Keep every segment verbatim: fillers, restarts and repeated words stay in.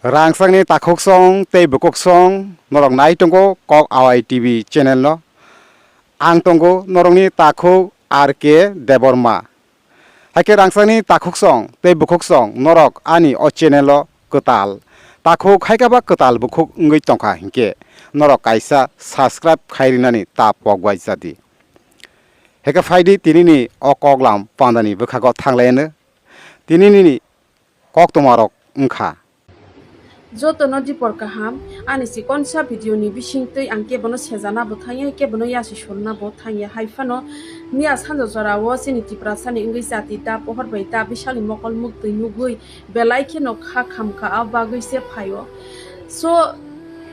Rangchakni takhuksong tei bukhuksong norok nai tongo Kok Awai T V channel no. Ang tongo norokni takhuk R K Debbarma. Haikhe rangchakni takhuksong tei bukhuksong norok ani o channel o kwtal takhuk haikhe ba kwtal bukhuk wngwi tongkha hinkhe norok kaisa subscribe khai rinani ta pok bai jadi. Haikhe phaidi tinini o koklam pandani bwkhago thanglaiano. Tini nini koktwmarok wngkha. Jotono dipor kaham, ani chikonsa video ni bisingtwi ang kebono sejana bo thangya, kebono yasi surna bo thangya. Haiphano miya sanjo jorao chini Tiprasani wngwi jati da pohor bai da bisalni mokol muktwi nugwi belai kheno kha khamkha, a bagwi se phaio. So,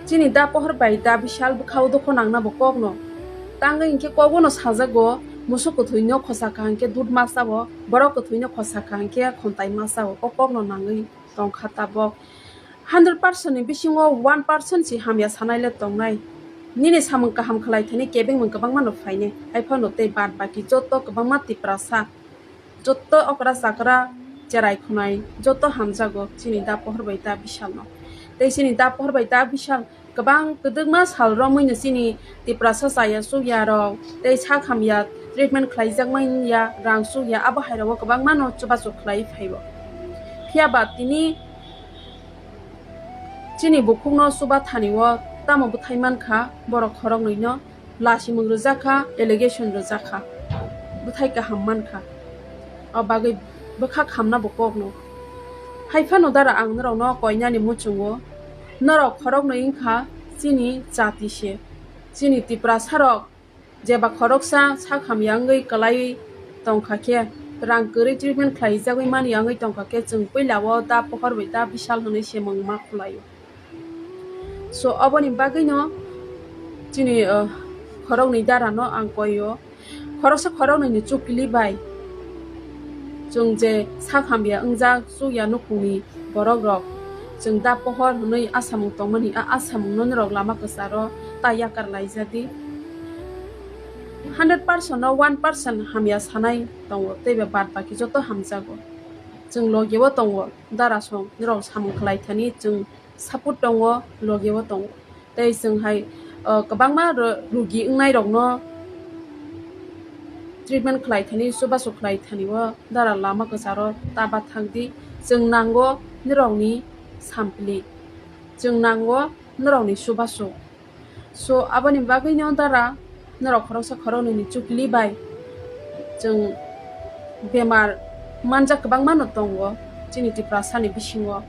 chini da pohor bai da bisal bwkhao dukho nangna bo kokno. Tangwi hinkhe kogono sajago, musuk kwthwino khosa kha hinkhe dud ma chao, borok kwthwino khosa kha hinkhe khontai ma chao, o kokno nangwi tongkha tabok. Hundred percent ni bisingo one percent si hamya sanai le tongnai. Nini samung kaham khlai thani kebengmung kwbangma no phainai, haiphano tei bad baki joto kwbangma Tiprasa, joto okra chakra cherai khwnai joto hamjago chini da pohor bai da bisalno. Tei chini da pohor bai da bisal kwbang kwdwkma sal romwi no chini Tiprasa chaya chukya rok tei sak hamya treatment khlaijakmani ya, rang chukya, abo hai rogo kwbangma no chubachu khlai phaio. Phiya ba tini chini bukhukno chuba thani o tamo bwthai mankha, borok khoroknwi no lasimung rwjak kha, allegation rwjak kha, bwthai kaham man kha, o bagwi bwkha khamna bo kokno. Haiphano dara ang norokno koinani muchungo, norok khoroknwi wngkha chini jati se, chini Tiprasa rok jeba khoroksa sak hamya wngwi kwlaiwi tongkha khe, rang kwrwi treatment khlaijagwi mani wngwi tongkha khe, chwng puila o da pohor bai da bisal hwnwi se mung ma khwlaio. So, oboni bagwino chini, uh, khoroknwi dara no ang koi o. Khoroksa khoroknwi ni chukli bai chwng je sak hamya wngjak chukya nukhungni borok rok, chwng da pohor hwnwi asamung tongmani, a asamung no norok lama kwcharo ta yakar laijadi. Hundred percent no one percent hamya sanai tongo, tei ba bad baki joto hamjago. Chwng logi o tongo, dara song norok samung khlai thani chwng support tongo, logi o tongo. Tei chwng hai, uh, kwbangma ro-, rugi wngnai rokno treatment khlai thani, chubachu khlai thani o dara lama kwcharo ta bathang di. Chwng nango norokni sampli, chwng nango norokni chubachu. So, aboni bagwino dara norok khoroksa khoroknwi ni chukli bai chwng bemar manjak kwbangma no tongo chini Tiprasa ni bisingo.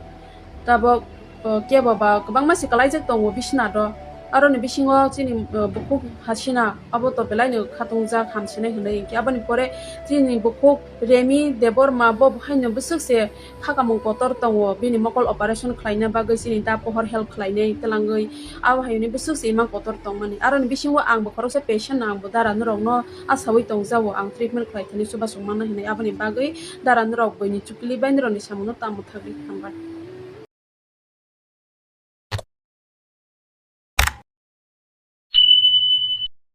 Tabok, uh, kebo ba kwbangma se kwlaijak tongo bisna do. Aroni bisingo chini, uh, bukhuk Hasina, abo to belai no khatungjak hamsinai hwnwi hinkhe. Aboni pore chini bukhuk Remi Debbarma bo haino bwswk se khakamung kotor tongo, bini mokol operation khlaina bagwi chini da pohor help khlainai twlangwi, abo haino bwswk se imang kotor tongmani. Aroni bisingo ang bo khoroksa patient no, ang bo dara norokno asaui tongjago, ang treatment khlai thani chubachu manna hinwi, aboni bagwi dara norok buini chukli bai norokni samungno tamo thagwi hambai.